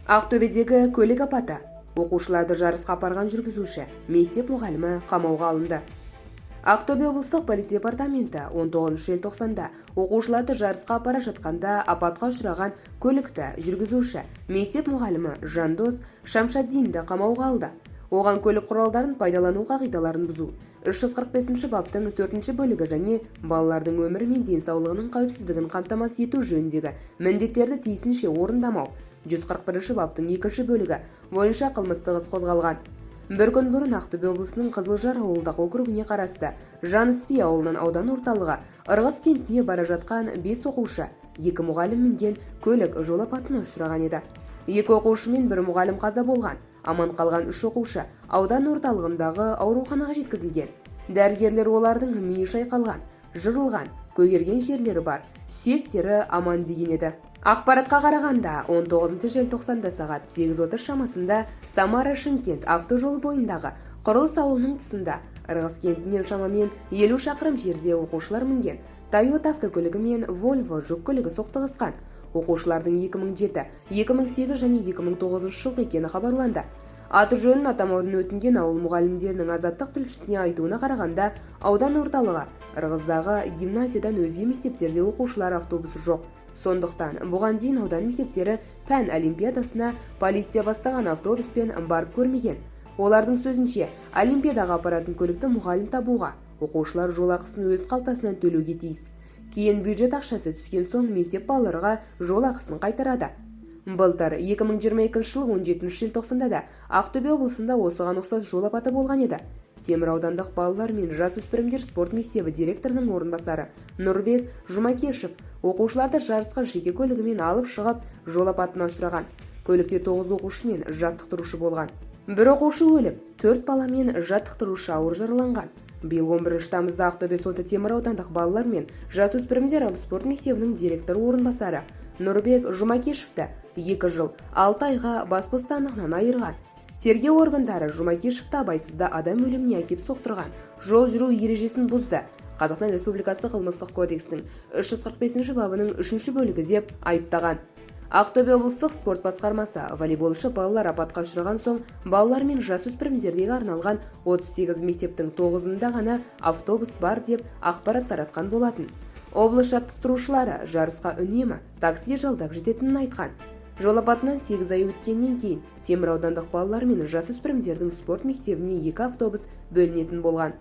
Ақтөбедегі көлік апаты. Оқушыларды жарысқа апарған жүргізуші, мектеп мұғалімі қамауға алынды. Ақтөбе облыстық полиция департаменті 19 желтоқсанда оқушыларды жарысқа апара жатқанда апатқа ұшыраған көлікті жүргізуші, мектеп мұғалімі Жандос Шамшадинді қамауға алды. Оған көлік құралдарын пайдалану қағидаларын бұзу 345 баптың 4 бөлігі және балалардың өмірі мен денсаулығының қауіпсіздігін қамтамасыз ету жөніндегі міндеттерді тиісінше орындамау 141 баптың 2 бөлігі бойынша қылмыстық іс қозғалған. Бір күн бұрын Ақтөбе облысының Қызылжар ауылдық округіне қарасты Жаныспи ауылынан аудан орталығы Ырғыз кентіне бара жатқан 5 оқушы, екі мұғалім мінген көлік жол апатына ұшыраған еді. Екі оқушы мен бір мұғалім қаза болған. Аман қалған үш оқушы аудан орталығындағы ауруханаға жеткізілген. Дәрігерлер олардың миы шайқалған, жырылған, көгерген жерлері бар, сүйектері аман деген еді. Ақпаратқа қарағанда, 19 желтоқсанда сағат 8:30 шамасында Самара-Шымкент автожолы бойындағы Құрылыс ауылының тұсында, Ырғыз кентінен шамамен 50 шақырым жерде оқушылар мінген Тойота автокөлігі мен Volvo жүк көлігі соқтығысқан. Оқушылардың 2007, 2008 және 2009 жылғы екені хабарланды. Аты жөнін атамауды өтінген ауыл мұғалімдерінің Азаттық тілшісіне айтуына қарағанда, аудан орталығы Ырғыздағы гимназиядан өзге мектептерде оқушылар автобусы жоқ. Сондықтан бұған дейін аудан мектептері пән олимпиадасына полиция бастаған автобуспен барып көрмеген. Олардың сөзінше, олимпиадаға апаратын көлікті мұғалім табуға, оқушылар жол ақысын өз қалтасынан төлеуге тиіс. Кейін бюджет ақшасы түскен соң мектеп балаларға жол ақысын қайтарады. Былтыр 2022 жылы 17 желтоқсанда да Ақтөбе облысында осыған ұқсас жол апаты болған еді. Темір аудандық балалар мен жасөспірімдер спорт мектебі директорының орынбасары Нұрбек Жұмакешев оқушыларды жарысқа жеке көлігімен алып шығып, жол апатына ұшыраған. Көлікте 9 оқушы мен жаттықтырушы болған. Бір оқушы өліп, төрт бала мен жаттықтырушы ауыр жараланған. Биыл 11 тамызда Ақтөбе соты Темір аудандық балалар мен жасөспірімдер спорт мектебінің директоры орынбасары Нұрбек Жұмакешевті 2 жыл 6 айға бас бостандығынан айырған. Тергеу органдары Жұмакешевті абайсызда адам өліміне әкеп соқтырған жол жүру ережесін бұзды, Қазақстан Республикасы Қылмыстық кодексінің 345 бабының 3 бөлігі деп айыптаған. Ақтөбе облыстық спорт басқармасы волейболшы балалар апатқа ұшыраған соң балалар мен жасөспірімдерге арналған 38 мектептің 9-ында ғана автобус бар деп ақпарат таратқан болатын. Облыс жаттықтырушылары жарысқа үнемі такси жалдап жететінін айтқан. Жол апатынан 8 ай өткеннен кейін Темір аудандық балалар мен жасөспірімдердің спорт мектебіне екі автобус бөлінетін болған.